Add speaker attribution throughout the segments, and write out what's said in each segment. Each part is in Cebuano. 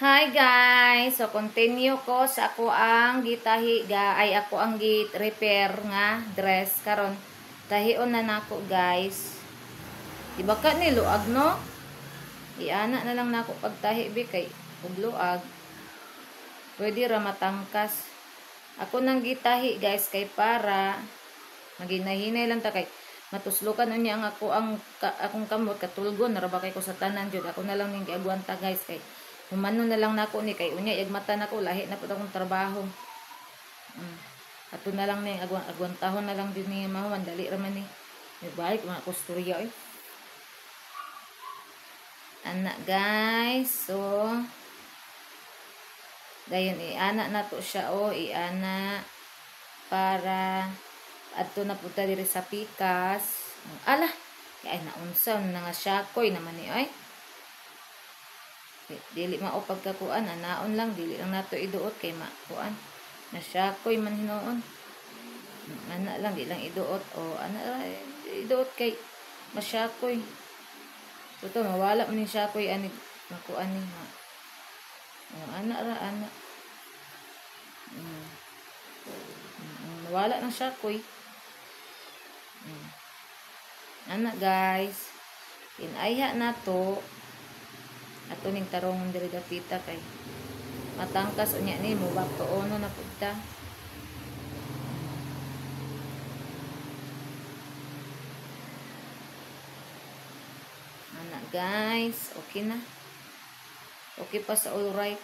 Speaker 1: Hi guys! So continue ko sa ako ang gitahi ga ay ako ang gi-repair nga dress karon. Tahion na nako guys. Di ba ka ni luag no? Iana na lang nako pagtahi bi kay ug luag. Pwede ra matangkas. Ako nang gitahi guys kay para maginahinay lang ta kay matuslokan unya ang ako ang akong kamot katulgon ra ba kay ko sa tanan jud. Ako na lang ning giagwanta guys kay humano na lang nako ni kay unya mata nako lahi na pud akong trabaho. Ato na lang ni agwantahon na lang din ni mahuman dali ra man ni. May bike mga kusturya eh. Ana guys, so dayon iana nato siya o iana para adto na pud ta diri sa pikas. Ala, kay naunsa na nga siyakoy naman ni oy. Dili mao pagkakuan, anaon lang, dili lang nato iduot kay makuan. Nasyakoy man hinuon. Ana lang, di lang iduot o ana iduot kay masyakoy. Totoo, mawala man ning syakoy ani makuan ni ma. O ana ra ana. Mawala nang syakoy. Ana guys, inayha nato. Ato ning tarong diri dapita kay matangkas unya ni mo back to ono na pud ta. Ana guys, okay na. Okay pa sa all right.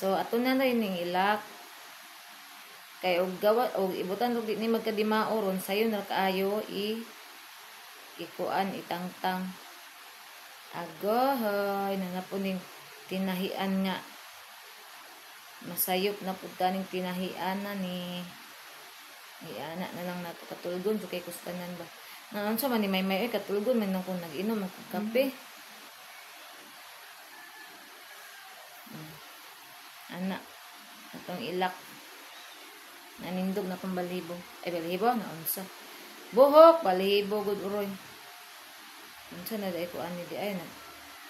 Speaker 1: So ato na rin ning ilak. Kay og gawa og ibutan og di ni magkadimao ron sayon ra kaayo i ikuan itangtang. Agohoy, na po ning tinahian nga. Masayop na po ning tinahian na ni. Iana na lang nato katulgon so kay kustanan ba. Naunsa man ni may ay katulgon man nang kung nag-inom og kape. Ana atong ilak. Nanindog na kong balibo. Ay balibo naunsa. Buhok balibo gud uroy. Unsa na dai ko ani di ay na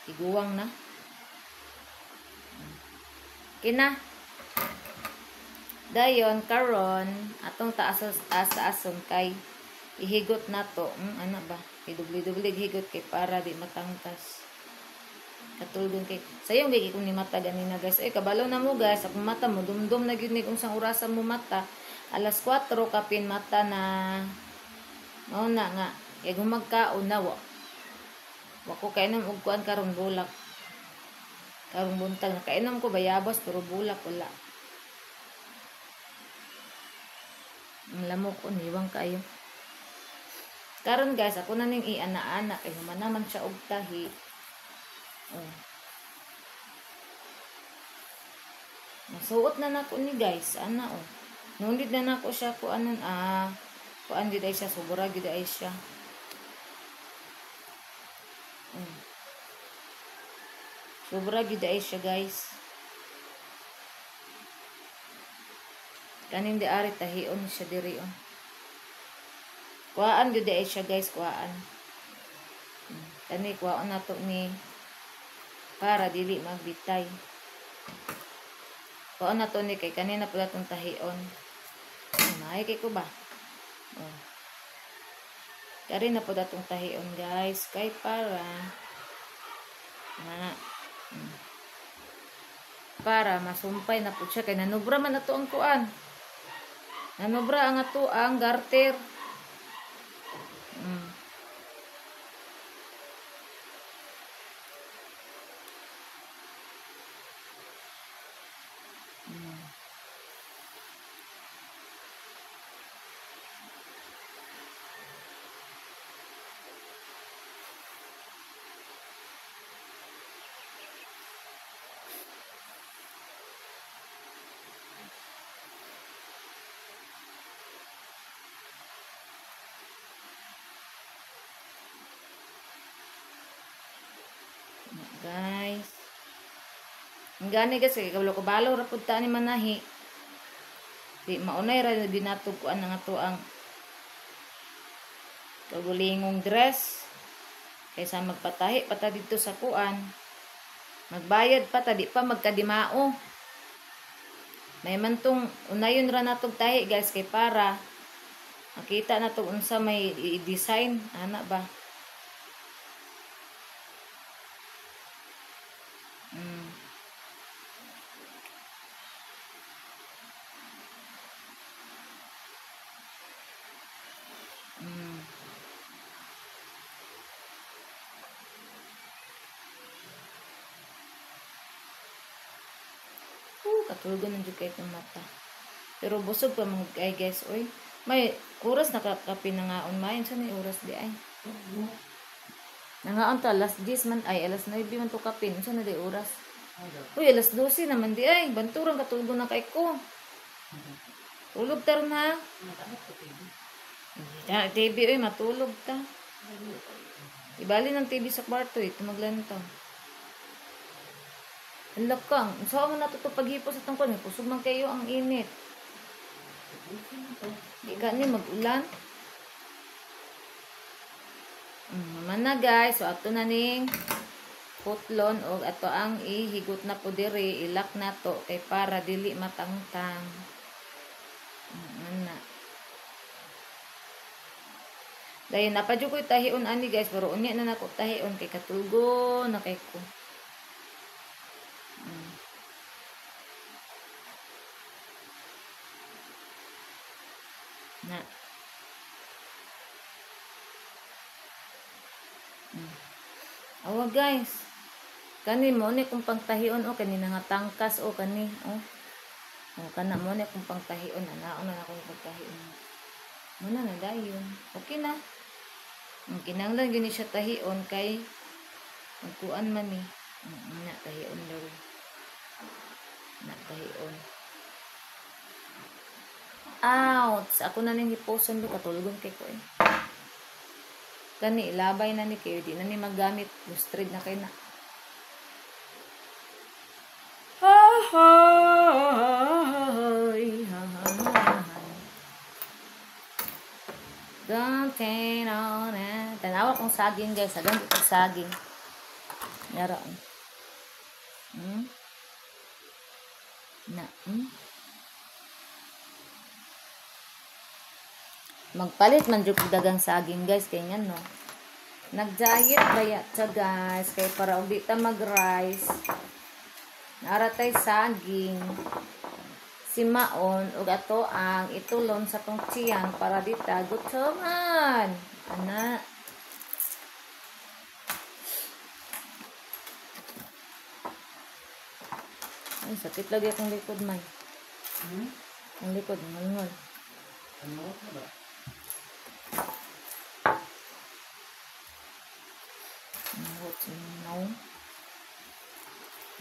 Speaker 1: iguwang na. Kina. Dayon karon atong taas taason kay ihigot nato. Ana ba? Idubli-dubli higot kay para di matangkas. Katulgon kay sayong gid kung ni mata ganina guys. Ay kabalo na mo guys, akong mata mo dumdum na gyud ni kung sang orasa mo mata. Alas 4 kapin mata na. Mao na nga kay gumagkaon na wa. Wako kainom og kuan karon bulak. Karong buntag nakainom ko bayabas pero bulak wala. Ang lamok ko niwang kayo. Karon guys, ako na ning iana-ana kay human naman siya og tahi. Oh. Nasuot na nako ni guys, ana oh. Nundid na nako siya kuanon kuan gid ay siya sobra gid ay siya. Sobra gid ay siya guys. Kaning di ari tahion siya diri oh. Kuhaan gid ay siya guys, kuhaan. Kani kuhaan nato ni para dili magbitay. Kuhaan nato ni kay kanina pala tong tahion. May kay ko ba? Oh. Kari na po datong tahion guys kay para na para masumpay na po siya kay nanubra man ato ang kuan. Nanubra ang ato ang garter. Guys, ang gani guys kay kabalo ra pud ta ni manahi. Di maunay ra ginatog kuan ang ato ang kagulingong dress kaysa magpatahi pata didto sa kuan. Magbayad pa ta, di pa magkadimao. May man tong unayon ra natog tahi guys kay para makita na to unsa may i-design ana ba. Katulog na jud kay itong mata. Pero busog pa mga ay guys, oy. May oras nakakape na ngaon mayon sa ni oras di ay. Nangaon ta alas 10 man ay alas 9 man to kape. Unsa na di oras? Uy, alas 12 naman di ay. Banturang katulog na kay ko. Tulog ta ron ha. TV oy, matulog ta. Ibali ng TV sa kwarto eh, tumaglantaw. Hala kang, unsa man nato to paghipos atong kuan, kusog man kayo ang init. Di ka ni mag-ulan. Man na guys, so ato na ning putlon og ato ang ihigot na po diri, ilak na to kay para dili matangtang. Ana. Dayon napa jud koy tahion ani guys, pero unya na nako tahion kay katulgo na kay ko. Na. Awa guys. Kani mo ni kung pangtahion o kani nga tangkas o kani o. O kana mo ni kung pangtahion ana na akong pagtahion. Muna na dayon. Okay na. Ang kinahanglan gyud ni siya tahion kay magkuan man ni. Na tahion daw. Na tahion. Ouch! Ako na ning hiposon do katulgon kay ko eh. Kani ilabay na ni kayo di na ni magamit, lustrid na kay na. Tanawa kong saging guys, sagang kong saging. Yara. Na. Magpalit man jud og dagang saging guys kay ngano. Nag-diet baya ta guys kay para og di ta mag-rice. Naara tay saging. Si maon og ato ang itulon sa tong tiyan para di ta gutoman. Ana. Ay, sakit lagi akong likod man. Ang likod ngol-ngol.
Speaker 2: Ano ba?
Speaker 1: No.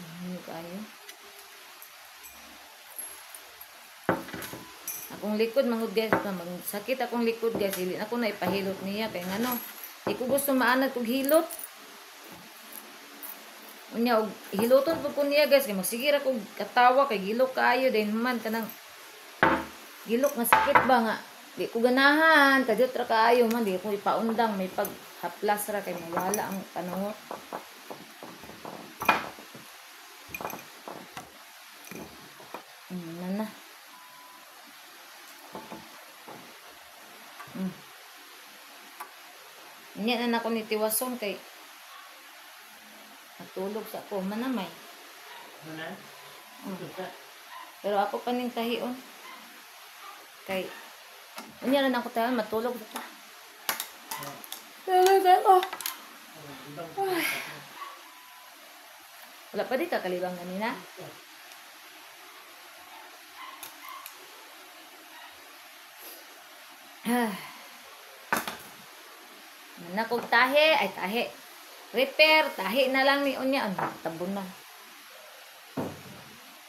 Speaker 1: Ano kayo? Akong likod mangud guys, magsakit akong likod guys, dili na ko na ipahilot niya kay ngano. Di ko gusto maanad kog hilot. Unya og hiloton pud ko niya guys kay magsige ra kog katawa kay gilok kaayo din man kanang gilok nga sakit ba nga di ko ganahan kadyot ra kaayo man di ko ipaundang may paghaplas ra kay mawala ang panungot. Na. Nya na nako ni tiwason kay natulog sa ako manamay.
Speaker 2: Mana?
Speaker 1: Pero ako pa ning tahion. Kay unya na nako tahion matulog sa ta. Wala pa di ka kalibang ganina. Manakog tahi, ay tahi. Repair, tahi na lang ni unya. Ano, tabon na.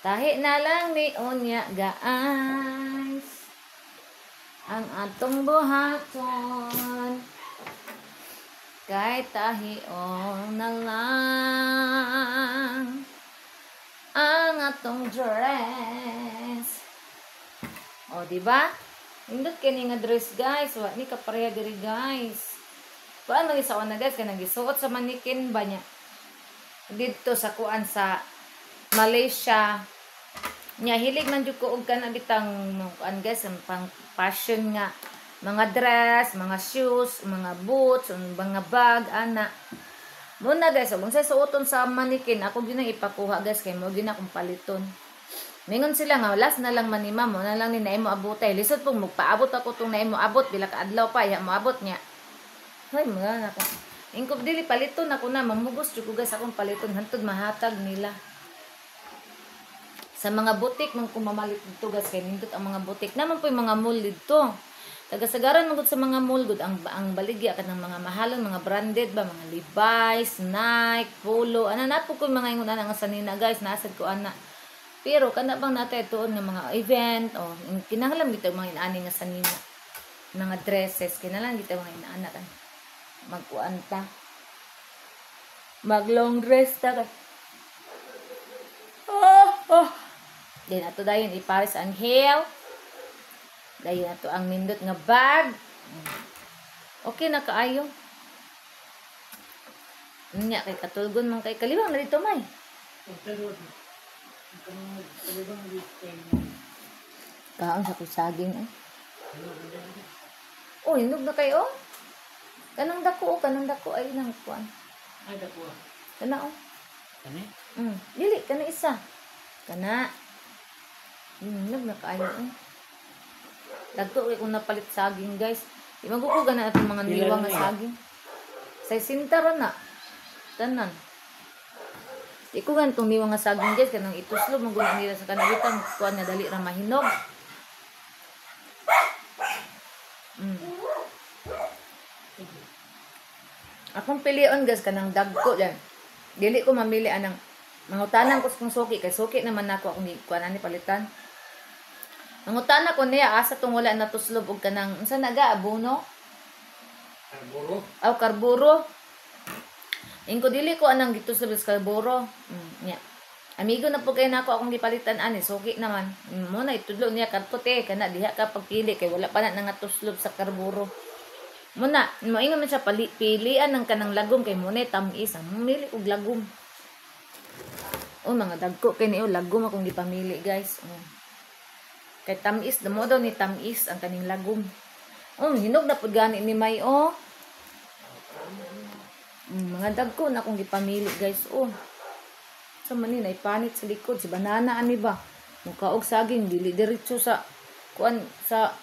Speaker 1: Tahi na lang ni unya, guys. Ang atong buhaton. Kay tahion na lang ang atong dress. O, diba? Indot kini nga dress, guys. Wa ni kapareha diri, guys. Kuan man sa una guys kay nagisuot sa manikin ba niya. Didto sa kuan sa Malaysia. Nya hilig man jud ko og kana bitang kuan guys, ang pang fashion nga mga dress, mga shoes, mga boots, mga bag ana. Muna guys, kung sa suoton sa manikin, ako gyud nang ipakuha guys kay mo gyud na akong paliton. Mingon sila nga last na lang man ni ma'am, mo na lang ni naimo abotay. Lisod pong magpaabot ako tong naimo abot bila ka adlaw pa ya moabot niya. Hoy mga nako. Ingkob dili paliton ako na mamugos jud ko guys akong paliton hantod mahatag nila. Sa mga butik man ko mamalit dito guys kay nindot ang mga butik. Naman po yung mga mall dito. Tagasagaran man gud sa mga mall gud ang baligya kanang mga mahalon, mga branded ba, mga Levi's, Nike, Polo. Ana na po ko mga ingon ana nga sanina guys, naasad ko ana. Pero kana bang natay tuon nga mga event o kinahanglan gid mga inaani nga sanina. Mga dresses kinahanglan gid mga inaana kan. Magkuan ta. Mag long dress ta kay. Oh, oh. Then ato dayon ipares ang heel. Dayon ato ang nindot nga bag. Okay na kaayo. Nya kay katulgon man kay kalibang na dito may. Kaon sa kusaging ay. Oh, hinog na kayo. Kanang dako ay nang kuan.
Speaker 2: Ay dako.
Speaker 1: Kana oh.
Speaker 2: Kani?
Speaker 1: Dili kana isa. Kana. Hinog na kaayo oh. Dagko kay kung napalit saging guys. Di magukuga na atong mga niwang nga saging. Sa sinta ra na. Tanan. Di ko gantong niwang nga saging guys kanang ituslob man gud nila sa kanawitan kuan nga dali ra mahinog. Akong pilion guys kanang dagko yan. Dili ko mamili anang mangutanan ko sa kong suki kay suki naman nako akong kuan ani palitan. Mangutana ko niya asa tong wala na tuslob og kanang unsa naga abono?
Speaker 2: Karburo.
Speaker 1: Aw karburo. Ingko dili ko anang gituslob sa karburo. Nya. Amigo na po kay nako akong gipalitan ani suki naman. Mo na itudlo niya kadto te kana diha ka pagpili kay wala pa na nangatuslob sa karburo. Muna, moingon man siya pilian ng kanang lagom kay mo na tamis ang mamili og lagom. Oh mga dagko kay niyo lagom akong gipamili guys. Oh. Kay tamis damo daw ni tamis ang kaning lagom. Oh hinog na pud gani ni May oh. Mga dagko na akong gipamili guys oh. Sa man ni naipanit sa likod si banana ani ba. Mukaog saging dili diretso sa kuan sa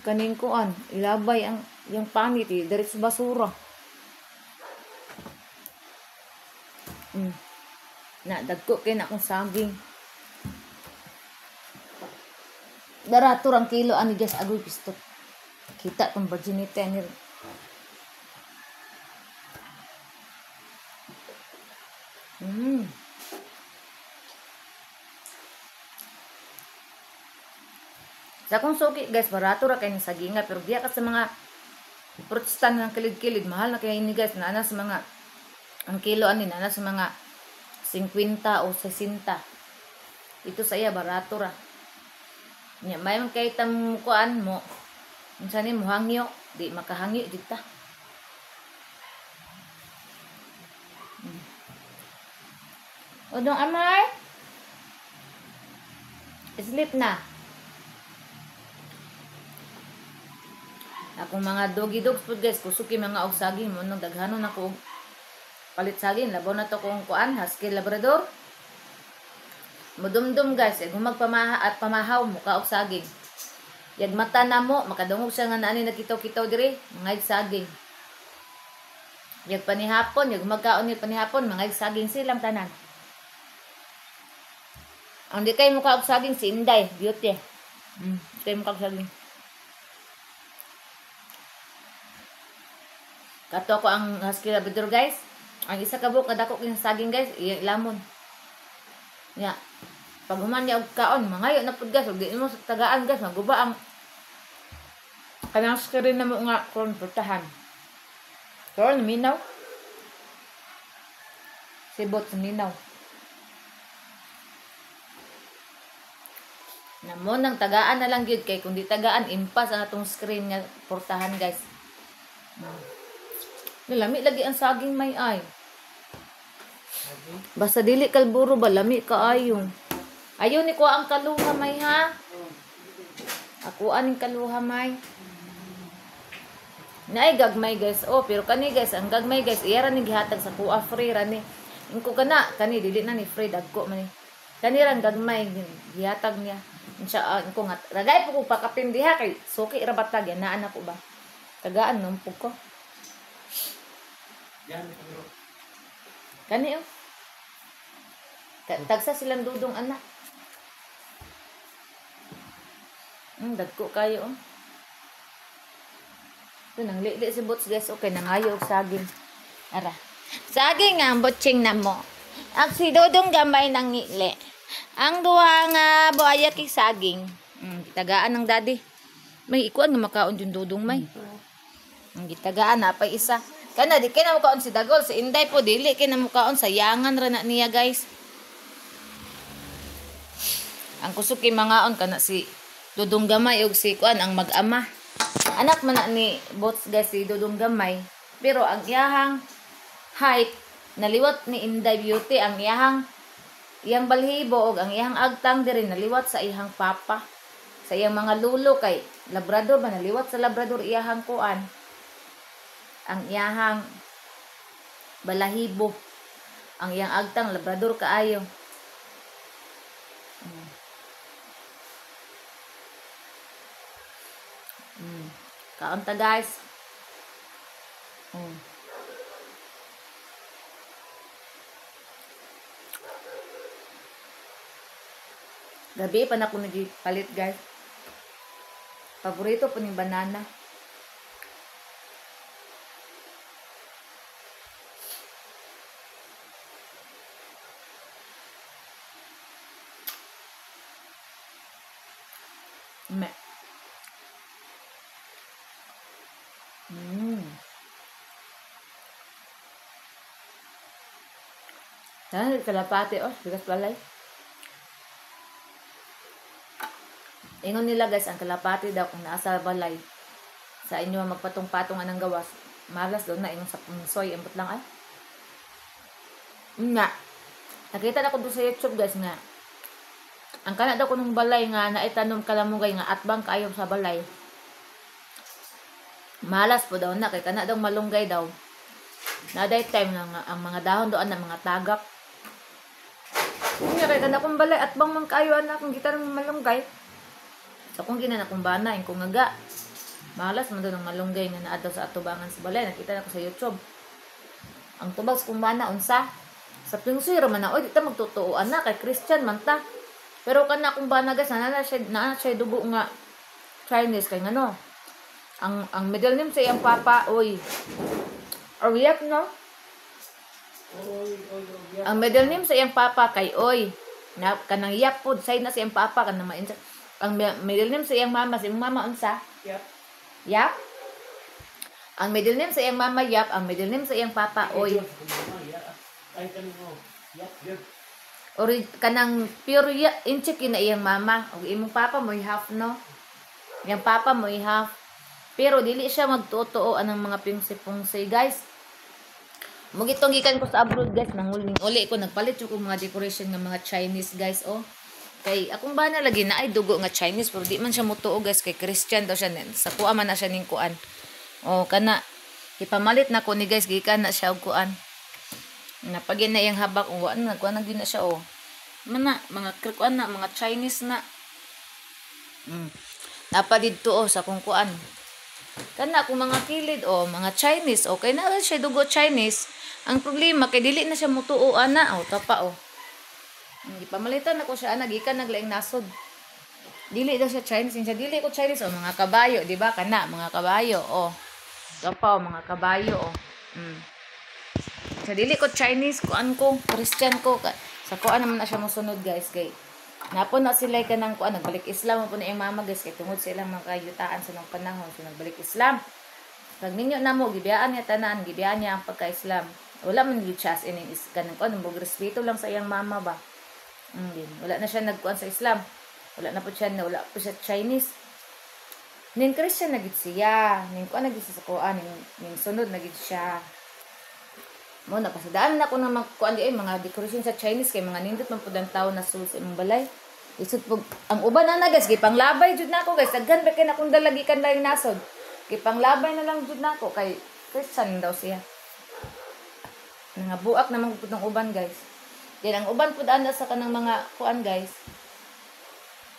Speaker 1: kaning kuan ilabay ang yang panit eh, diretso basura. Na dagko kay na akong saging. Darato rang kilo ani guys agoy pisto. Kita tong virginity ani. Sa akong suki guys, barato ra kay ni saginga pero diya ka sa mga fruit stand ng kilid-kilid, mahal na kay ni guys, naana sa mga ang kilo ani naana sa mga 50 o 60. Ito sa iya barato ra. Nya may man kay tam kuan mo. Unsa ni mohangyo, di makahangyo jud ta. Odong amay. Sleep na. Akong mga doggy dogs po guys, kusuki mga og saging mo nang daghanon ako og palit saging, labaw na to kung kuan husky labrador. Mudumdum guys, ag magpamaha at pamahaw muka og saging. Yag mata na mo, makadungog siya nga naani nagkitaw-kitaw diri, mga saging. Yag panihapon, yag magkaon ni panihapon, mga saging silang tanan. Ang di kay muka og saging si Inday, beauty. Kay muka og saging. Kato ko ang husky labrador guys. Ang isa ka buok kadako king saging guys, iya lamon. Nya. Pag human niya og kaon, mangayo na pud guys, ug di mo sa tagaan guys, maguba ang kanang screen na mo nga kon putahan. Karon minaw. Sibot sa minaw. Namo nang tagaan na lang gyud kay kung di tagaan impas ang atong screen nga portahan guys. Nalami lagi ang saging may ay. Basta dili kalburo ba lami kaayo. Ayo ni ko ang kaluha may ha. Ako aning kaluha may. Naay gagmay guys. Oh, pero kani guys, ang gagmay guys, iya ra ni gihatag sa kuha free ra ni. Ingko kana kani dili na ni free dagko man ni. Kani rang gagmay gihatag niya. Insya ingko nga ragay po ko pakapim diha kay suki ra batag yan naan ako ba. Tagaan numpog ko. Kani oh. Tagsa silang dudong anak. Dagko kayo oh. Ito nang li si Boots guys. Okay, nangayo og saging. Ara. Saging ang butching na mo. Ang si Dudong gamay nang ngili. Ang duha nga buaya kay saging. Gitagaan ng daddy. May ikuan nga makaon yung Dudong may. Ang gitagaan na pa isa. Kana di kay na mukaon si Dagol, si Inday po dili kay na mukaon, sayangan ra na niya guys. Ang kusog kay mangaon kana si Dudong gamay og si kuan ang mag-ama. Anak man na ni Boots guys si Dudong gamay, pero ang iyahang height naliwat ni Inday Beauty, ang iyahang iyang balhibo og ang iyang agtang diri naliwat sa iyang papa, sa iyang mga lulo kay Labrador ba naliwat sa Labrador iyahang kuan. Ang iyahang balahibo, ang iyang agtang Labrador kaayo. Kaon ta guys. Gabi pa na ako nagpalit guys. Paborito po ni banana. Me. Dahil kalapati, oh, bigas balay. Ingon nila guys, ang kalapati daw kung nasa balay sa inyo magpatong-patong anang gawas, malas daw na ingon sa punsoy, ambot lang ay. Nga. Nakita na ko doon sa YouTube guys nga. Ang kana daw kunong balay nga naitanom kalamugay nga atbang kaayo sa balay. Malas po daw na kay kana daw malunggay daw. Naday time na nga, ang mga dahon doon na mga tagak. Nga kay kana kong balay atbang man kaayo anak kung gitanom malunggay. So kung gina na kong bana, kung nga malas man daw ng malunggay nga naa daw sa atubangan sa balay. Nakita na ko sa YouTube. Ang tubag sa kong bana unsa? Sa pingsoy ra man na, oy di ta magtotoo anak kay Christian man ta. Pero kana akong bana guys, naa siya dugo nga Chinese kay ngano. Ang middle name sa iyang papa, oy. Oryap no?
Speaker 2: Oy, oy, oy.
Speaker 1: Ang middle name sa iyang papa kay oy. Na kanang yap pod say na sa iyang papa kanang ma-insa. Ang middle name sa iyang mama, sa iyang mama unsa?
Speaker 2: Yap.
Speaker 1: Yap. Ang middle name sa iyang mama Yap, ang middle name sa iyang papa oy.
Speaker 2: Ay kanang Yap, yap.
Speaker 1: Ori kanang pure ya, incheck na iyang mama ug imong papa mo half no. Iyang papa mo half. Pero dili siya magtotoo anang mga pingsi-pungsi guys. Mugitong gikan ko sa abroad guys, nanguling uli ko nagpalit jud ko mga decoration nga mga Chinese guys oh. Kay akong bana lagi na ay dugo nga Chinese pero di man siya motuo guys kay Christian daw siya sa kuha man na siya ning kuan. Oh kana ipamalit na ko ni guys gikan na siya og kuan. Napagin na iyang habak og wa na kuan na gyud na siya oh. Mana mga kuan na mga Chinese na. Napa didto oh sa kung kuan. Kana kung mga kilid oh mga Chinese okay na siya dugo Chinese. Ang problema kay dili na siya motuo ana oh tapa oh. Gipamalitan ako siya ana gikan naglaing nasod. Dili daw siya Chinese, siya dili ko Chinese oh mga kabayo, di ba kana mga kabayo oh. Tapa oh mga kabayo oh. Sa dili ko Chinese, kuan ko, Christian ko. Sa kuan naman na siya mosunod guys kay napon na sila kanang kuan nagbalik Islam po na iyang mama guys kay tungod sa ilang mga kayutaan sa nang panahon so nagbalik Islam. Pag ninyo na mo gibiyaan niya tanan, gibiyaan niya ang pagka-Islam. Wala man gyud siya as ining is kanang kuan mog respeto lang sa iyang mama ba. Wala na siya nagkuan sa Islam. Wala na po siya, wala po siya Chinese. Ning Christian na gid siya, ning kuan na gid siya sa kuan, ning sunod na gid siya. Mo na pasadaan na ko ng mga kuan di ay mga decoration sa Chinese kay mga nindot man pud ang tawo na sul sa imong balay. Lisod pug ang uban na guys, gipanglabay jud nako, guys. Daghan ba kay nakong dala gikan laing nasod. Gipanglabay na lang jud nako kay Christian daw siya. Nga buak naman pud ng uban, guys. Then ang uban pud ana sa kanang mga kuan, guys.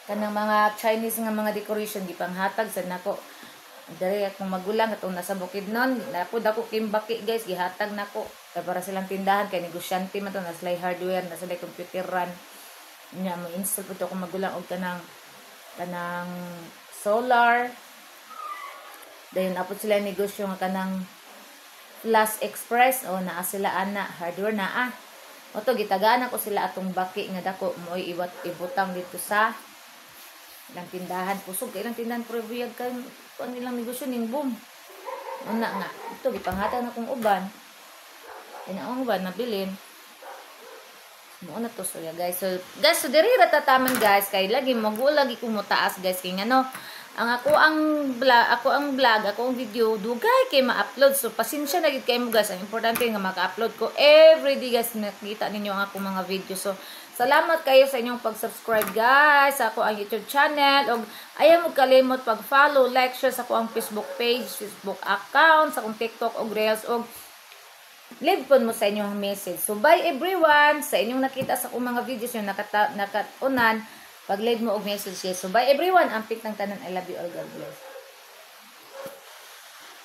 Speaker 1: Kanang mga Chinese nga mga decoration, gipanghatag sa nako. Dere akong magulang atong nasa Bukidnon, napud ako kimbaki, guys, gihatag nako. Kay para silang tindahan kay negosyante man to, na sila hardware, na sila computeran. Nya mo install pud akong magulang og kanang solar. Dayon apod sila negosyo nga kanang Plus Express o naa sila ana hardware naa. O to gitagaan ako sila atong baki nga dako mo'y iwat ibutang dito sa ilang tindahan. Kusog kay ilang tindahan pero buyag kay kuan ilang negosyo ning boom. Una nga ito gipanghatag na kong uban. Ina ang uban nabilin. Mo na to. So yeah, guys. So guys, so diri ra tataman, guys, kay lagi magulagi ko mo taas, guys, kay ngano ang ako ang vlog, ako ang video dugay kay ma-upload. So pasensya na gid kay mo, guys. Ang importante nga maka-upload ko every day, guys. Nakita ninyo ang akong mga video. So salamat kayo sa inyong pag-subscribe, guys, sa ako ang YouTube channel og ayaw mo kalimot pag-follow, like, share sa ako ang Facebook page, Facebook account, sa akong TikTok og Reels og leave po mo sa inyong message. So, bye everyone! Sa inyong nakita sa akong mga videos yung nakatunan, pag-leave mo og message, guys. So, bye everyone! Amping ng tanan. I love you all. God bless.